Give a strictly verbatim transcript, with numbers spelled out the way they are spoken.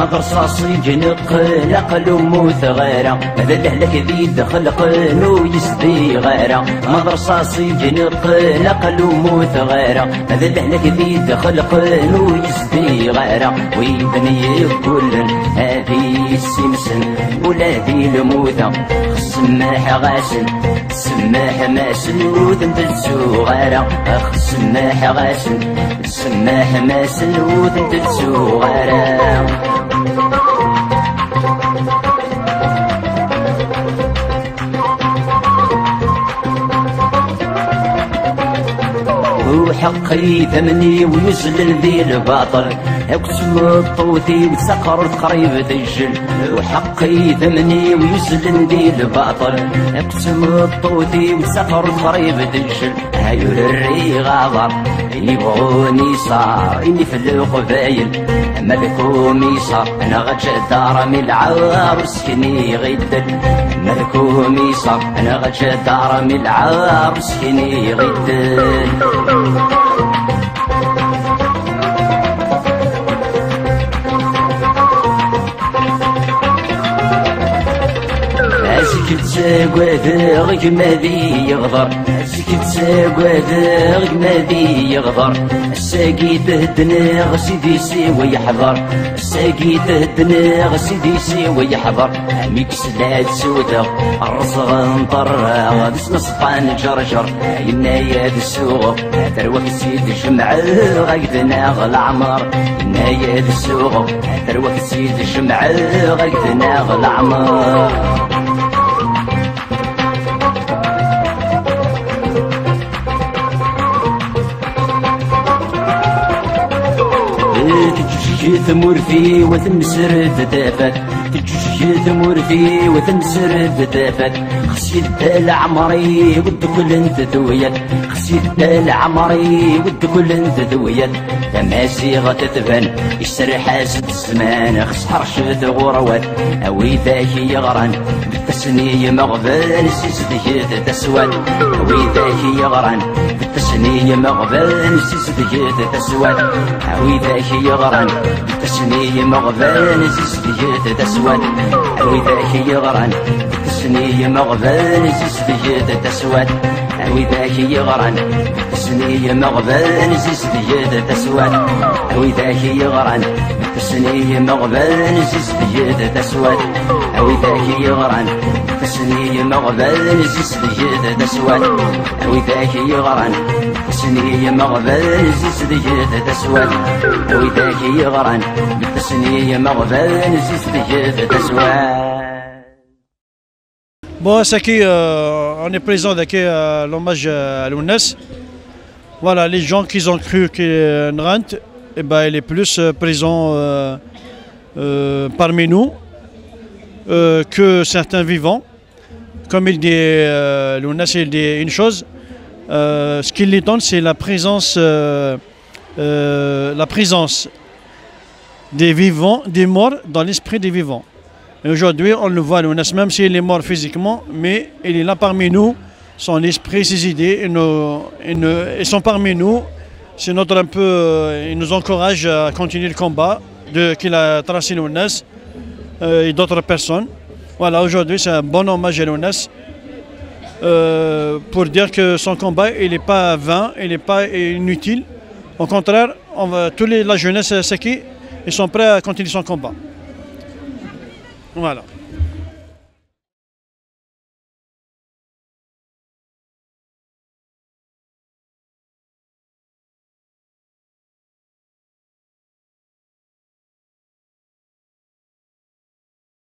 Ma d rṣaṣ i ineqqen aql ur mmuteɣ ara, ma d lehlak d i d-xelqen ur yezdiɣ ara. Ma d rṣaṣ i ineqqen aql ur mmuteɣ ara, ma d lehlak d i d-xelqen ur yezdiɣ ara. Widen yeggullen ad issimsen ula di lmuta, xsemmeḥeɣ-asen, semmeḥem-asen ur ten-tettuɣ ara. Xsemmeḥeɣ-asen, semmeḥem-asen ur ten-tettuɣ ara. Uḥeqq idammen-iw yuzlen di lbaṭel, akked tmeṭṭut-iw d taqrurt qrib tejjel. Uḥeqq idammen-iw yuzlen di lbaṭel, akked tmeṭṭut-iw d taqrurt qrib tejjel. Ay ur rriɣ aḍar, ibɣun iṣar, imi tella uqbayel. Ma d kumiṣar, neɣ aǧadar, mi lɛar ur s-kniɣ iddel. Ma d kumiṣar, neɣ aǧadar, mi lɛar ur s-kniɣ iddel. Azik ttagadeɣ gma di yeɣder, azik ttagadeɣ gma di yeɣder. Ass-agi theddneɣ sidi-s-iw yeḥḍer, ass-agi theddneɣ sidi-s-iw yeḥḍer. Mi yesla ad sudeɣ rrezɣ n ṭerra, d snesṭan ǧerǧer. Yenna-yad suɣeɣ tarwa-k tt-id-jemɛeɣ, ad k-d-naɣ leɛmer. Yenna-yad suɣeɣ tarwa-k tt-id-jemɛeɣ, ad k-d-naɣ leɛmer. Teǧǧuǧeg tmurt-iw ad temsred tafat, teǧǧuǧeg tmurt-iw ad temsred tafat. Xsi d leɛmer-iw ddukklent tuyat, xsi d leɛmer-iw ddukklent tuyat. Tamaziɣt tban iserreḥ-as-d zzman, xesḥercet ɣurwat. A widak yeɣran beṭṭsen i yimeɣban, sizedget taswat. A widak yeɣran beṭṭsen i yimeɣban, sizedget taswat. A widak yeɣran beṭṭsen i yimeɣban, sizedget taswat. A widak yeɣran beṭṭsen i yimeɣban, sizedget taswat. A widak yeɣran beṭṭsen i yimeɣban, sizedget taswat. A widak yeɣran beṭṭsen i yimeɣban, sizedget taswat. A widak yeɣran beṭṭsen i yimeɣban, sizedget taswat. A widak yeɣran beṭṭsen i yimeɣban, sizedget taswat. A widak yeɣran beṭṭsen i yimeɣban, sizedget taswat. Bon, c'est qui, euh, on est présent avec, euh, l'hommage, euh, à Lwennas. Voilà, les gens qui ont cru que, euh, Nrant, eh ben, il est plus, euh, présent, euh, euh, parmi nous, euh, que certains vivants. Comme il dit, euh, Lwennas, il dit une chose, euh, ce qu'il lui donne, c'est la présence, euh, euh, la présence des vivants, des morts dans l'esprit des vivants. Et aujourd'hui, on le voit, Lwennas, même s'il est mort physiquement, mais il est là parmi nous. Son esprit, ses idées, ils, nous, ils, nous, ils sont parmi nous. C'est notre un peu, euh, il nous encourage à continuer le combat de, qu'il a tracé Lwennas, euh, et d'autres personnes. Voilà, aujourd'hui, c'est un bon hommage à Lwennas, euh, pour dire que son combat, il n'est pas vain, il n'est pas inutile. Au contraire, on va, tous les, la jeunesse, c'est qui ils sont prêts à continuer son combat. Voilà.